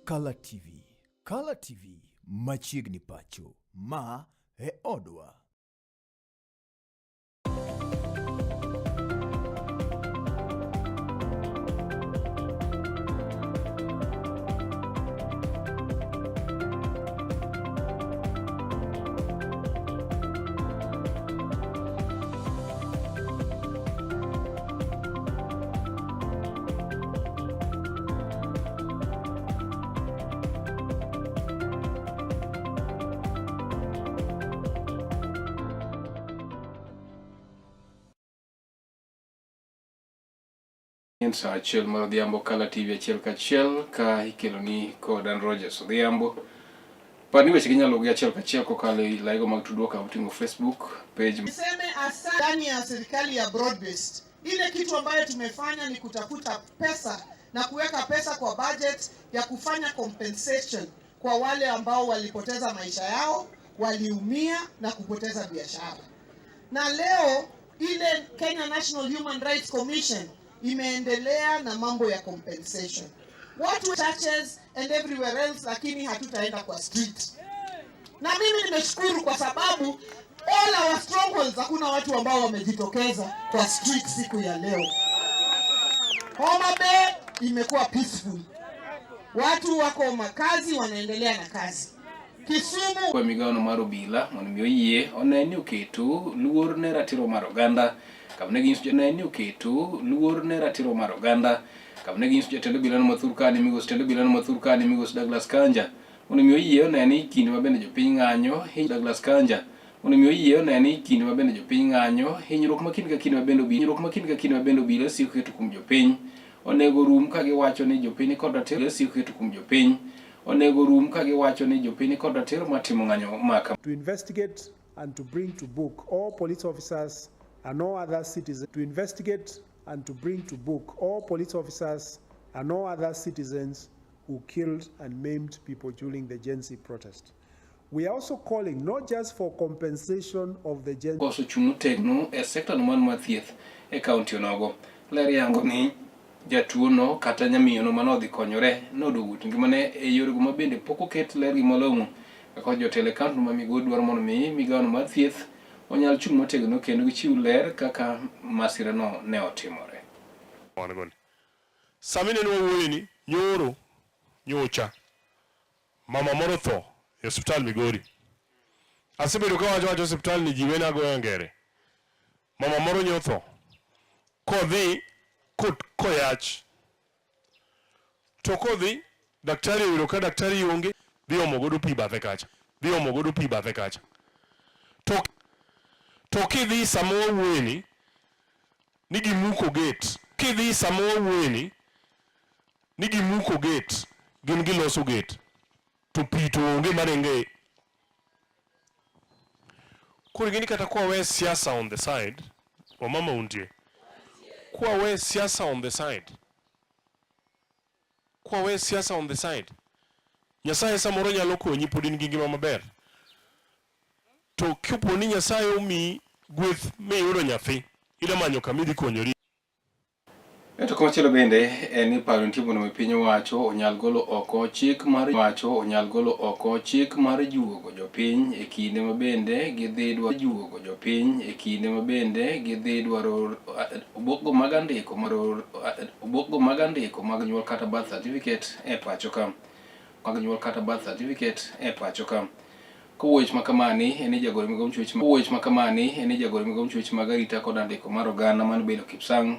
Kala TV. Kala TV machiegni pacho. Ma e odwa. En saa achiel mar odhiambo Kala TV achiel kachiel ka ikeloni kod an Rogers Odhiambo. Par ni weche gi nyalo gi achiel kachiel kokalo e laigo mag tudruok ka oting'o Facebook page. Niseme asante ndani ya serikali ya broad based. Ile kitu ambayo tumefanya ni kutafuta pesa na kuweka pesa kwa budget ya kufanya compensation kwa wale ambao walipoteza maisha yao, waliumia na kupoteza biashara. Na leo ile Kenya National Human Rights Commission imeendelea na mambo ya compensation. Watu churches and everywhere else, lakini hatutaenda kwa street. Na mimi nimeshukuru kwa sababu all our strongholds hakuna watu ambao wamejitokeza kwa street siku ya leo. Homa Bay imekuwa peaceful, watu wako makazi, wanaendelea na kazi. Kisumu Kwa migawono mar obila mondo mi oyie one ni oketo luor ne ratiro mar oganda kama ne ginyiso ne ni oketo luor ne ratiro mar oganda kama ne ginyiso jatend obilano ma thur kani migosi tend obilano ma thur kani migosi Douglas Kanja mondo mi oyie one ni kinde ma bende jopiny ng'anyo hiny Douglas Kanja mondo mi oyie one ni kinde ma bende jopiny ng'anyo hinyruok ma kinde ka kinde ma bende obila hinyruok ma kinde ka kinde ma bende obila siko keto kuom jopiny onego rum ka giwacho ni jopiny kod ratiro siko keto kuom jopiny onego rum ka giwacho ni jopiny kod ratiro mar timo ng'anyo maka to investigate and to bring to book all police officers and all other citizens to investigate and to bring to book all police officers and all other citizens who killed and maimed people during the Gen Z protest. We are also calling not just for compensation of the Gen koso chung' motegno e sekta no man mar thieth e kaunti onogo. Ler yango ni jatuo no kata nyamiyo no manodhi konyore noduogo wito ngimane e yorego ma bende pok oket ler gi malong'o kaka jotelo e kaunti ma Migori dwaro mondo mi migawono mar thieth onyal chung' motegno kendo gichiw ler kaka masira no ne otimore. Wan goni. Sama ineno wawuoyeni, nyoro, nyocha, mama moro tho e osiptal Migori. Asebedo ka wacho wacho osiptal ni ji wena goyo ngere. Mama moro nyotho. Kodhi koyach. To kodhi, daktari oyudo ka daktari onge, dhi omo godo pi bathe kacha. Dhi omo godo pi bathe kacha. To kidhi sama wawuoyeni, ni gimuko gate. Kidhi sama wawuoyeni, ni gimuko gate, gin giloso gate. To pi to onge maringe. Koro ing'e ni kata kwa we siasa on the side, wamama untie. Kwa we siasa on the side. Kwa we siasa on the side. Nyasaye samoro nyalo konyi pod in gi ngima maber. To kopo ni Nyasaye omiyi gweth miyudo nyathi, ida manyo kama idhi konyori. To komachielo bende en ni paro nitie mondo mi piny owacho onyal golo oko chik mar wacho onyal golo oko chik mar juogo jopiny e kinde ma bende gidhi dwaro juogo jopiny e kinde ma bende gidhi dwaro obokgo mag andiko mar obokgo mag andiko mag nyuol kata birth certificate e pacho ka mag nyuol kata birth certificate e pacho ka. Kowuoyo ma kamani en ni jagoro migawo mchwech kowuoyo ma kamani en ni jagoro migawo mchwech mag arita kod andiko mar oganda man Bello Kipsang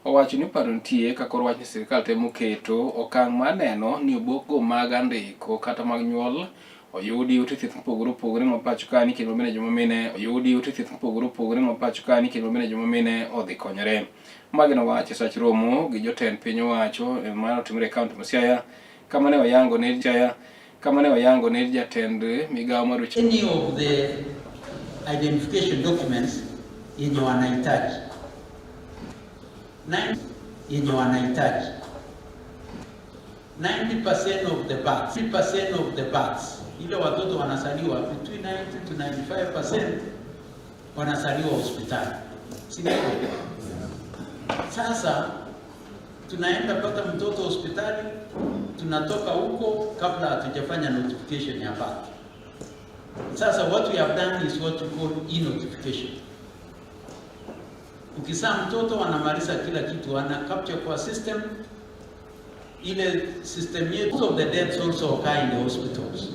owacho ni paro nitie ka koro wach ni sirikal temo keto okang' mar neno ni obokgo mag andiko kata mag nyuol oyudi ute thieth mopogore opogore ma pacho ka ni kendo bende joma mine oyudi ute thieth mopogore opogore ma pacho ka ni kendo bende joma mine odhi konyore. Magi nowacho e sach romo gi jotend piny owacho mane otimore e kaunti ma Siaya kama ne oyango ne Siaya kama ne oyango ne jatend migawo mar weche Any of the identification documents yenye wanahitaji yenye wanahitaji 90% of the births, 3% of the births, ile watoto wanazaliwa between 90 to 95% wanazaliwa hospitali, si ndio? Sasa Tunaenda mpaka mtoto hospitali, tunatoka huko kabla hatujafanya notification ya birth. Sasa what we have done is what we call e-notification. Ukizaa mtoto wanamaliza kila kitu, wana capture kwa system ile system yetu. Most of the deaths also occur in the hospitals.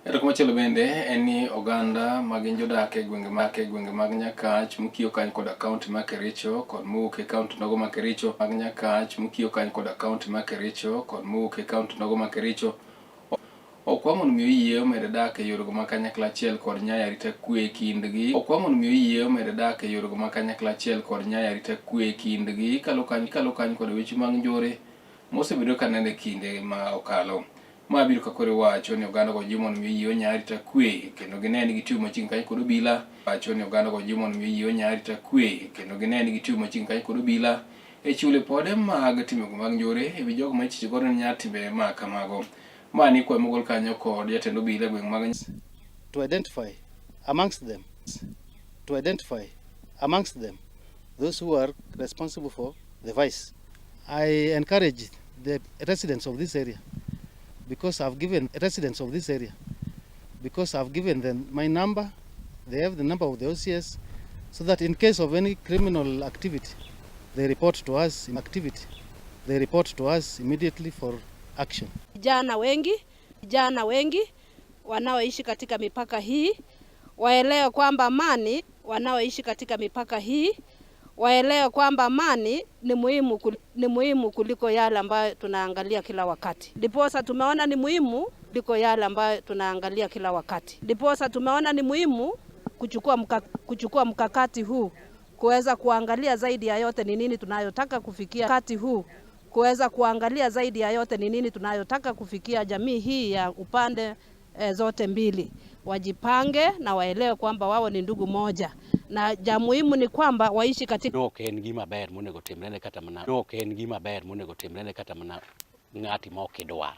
Eto kumachielo bende en ni oganda ma gin jodak e gwenge mag e gwenge mag Nyakach mokiyo kanyo koda kaunti ma Kericho kod mowuok e kaunti nogo ma Kericho mag Nyakach mokiyo kanyo koda kaunti ma Kericho kod mowuok e kaunti nogo ma Kericho okwa mondo mi oyie omed dak e yorego ma kanyakla achiel kod nyayo arita kwe e kindgi okwa mondo mi oyie omed dak e yorego ma kanyakla achiel kod nyayo arita kwe e kindgi kalo kanyo kalo kanyo kod weche mag njore mosebedo ka neno e kinde ma okalo. Ma biro ka koro iwacho ni oganda go jiwo mondo mi oyie onya arita kwe kendo gine ni gitiyo machiegni kanyo kod obila wacho ni oganda go jiwo mondo mi oyie onya arita kwe kendo gine ni gitiyo machiegni kanyo kod obila e chiwo lipode mag timego mag njore e wi jogo ma ichicho godo ni nya timbe ma kamago. Ma ni kwayo mogol kanyo kod jatend obila e gweng' mag to identify amongst them to identify amongst them those who are responsible for the vice. I encourage the residents of this area because I've given residents of this area because I've given them my number, they have the number of the OCS, so that in case of any criminal activity, they report to us activity, they report to us immediately for action. Vijana wengi wanaoishi katika mipaka hii waelewe kwamba amani, wanaoishi katika mipaka hii waelewe kwamba amani ni muhimu kuliko yale ambayo tunaangalia kila wakati. Ndiposa tumeona ni muhimu kuliko yale ambayo tunaangalia kila wakati. Ndiposa tumeona ni muhimu kuchukua mkakati huu kuweza kuangalia zaidi ya yote ni nini tunayotaka kufikia wakati huu kuweza kuangalia zaidi ya yote ni nini tunayotaka kufikia jamii hii ya upande zote mbili wajipange na waelewe kwamba wao ni ndugu moja, na ja muhimu ni kwamba waishi katika No ok en gima ber monego timre ne kata mana no ok en gima ber monego timre ne kata mana ng'ati ma ok idwar.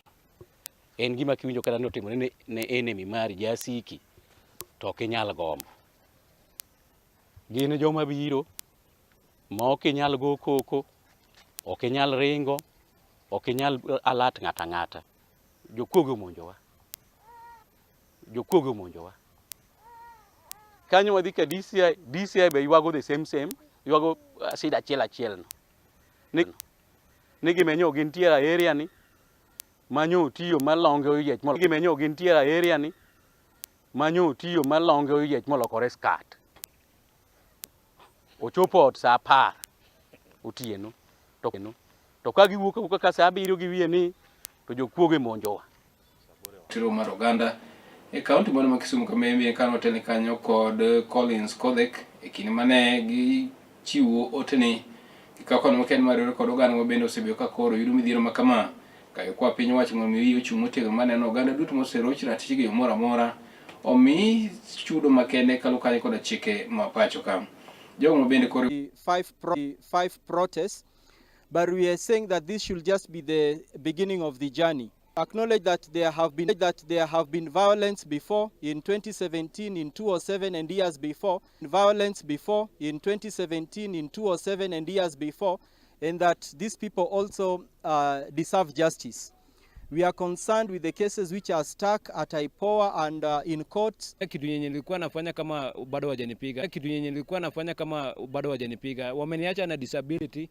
En gima kiwinjo kata ni otimore ne enemy mari jasiki to ok inyal gombo. Gin joma biro ma ok inyal go koko, ok inyal ringo, ok inyal alert ng'ato ang'ata. Jokuoge omonjowa. Jokuoge omonjowa. Kanyo wadhi ka DCI, DCI be ywago the same same, ywago shida achiel achiel no. Ni gimenyo gintiere e area ni, manyo tiyo malonge oyiech molo. Gimenyo gintiere e area ni, manyo tiyo malonge oyiech molokore skirt. Ochopo ot sa 10 otieno to ka giwuok awuoka ka sa 7 gi wiye ni to jokuoge monjowa. Tiro mar oganda e kaunti mano ma Kisumu Kamembe kane otelne kanyo kod Collins Kodhek e kinde mane gichiwo otene gikawo kwan makende mar riwore kod oganda ma bende osebedo ka koro yudo midhiero ma kama ka gikwa piny owacho mondo mi ochung' motegno maneno oganda duto moseroch ratichgi e yo moro amora omi chudo makende kaluwore kanyo koda chike ma pacho ka. Jogo ma bende koro five protests, but we are saying that this should just be the beginning of the journey. Acknowledge that there have been violence before in 2017, in 2007 and years before, violence before in 2017, in 2007 and years before, and that these people also deserve justice. We are concerned with the cases which are stuck at IPOA and in court. Kitu yenye nilikuwa nafanya kama bado wajanipiga, kitu yenye nilikuwa nafanya kama bado wajanipiga, wameniacha na disability.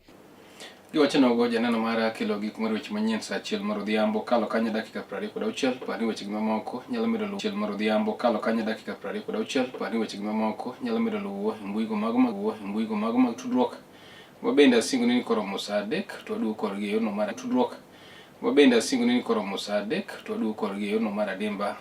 Giwacho nogo janeno mara kelo gik mar weche manyien sa 1 mar odhiambo kalo kanyo dakika 26 par ni weche gi mamoko nyalo medo luwo 1 mar odhiambo kalo kanyo dakika 26 par ni weche gi mamoko nyalo medo luwo e mbui go mago mag wuo e mbui go mago mag tudruok mabende asingo ni koromo sa 3 to waduogo korgi e yorno mar tudruok mabende asingo ni koromo sa 3 to waduogo korgi e yorno mar adimba.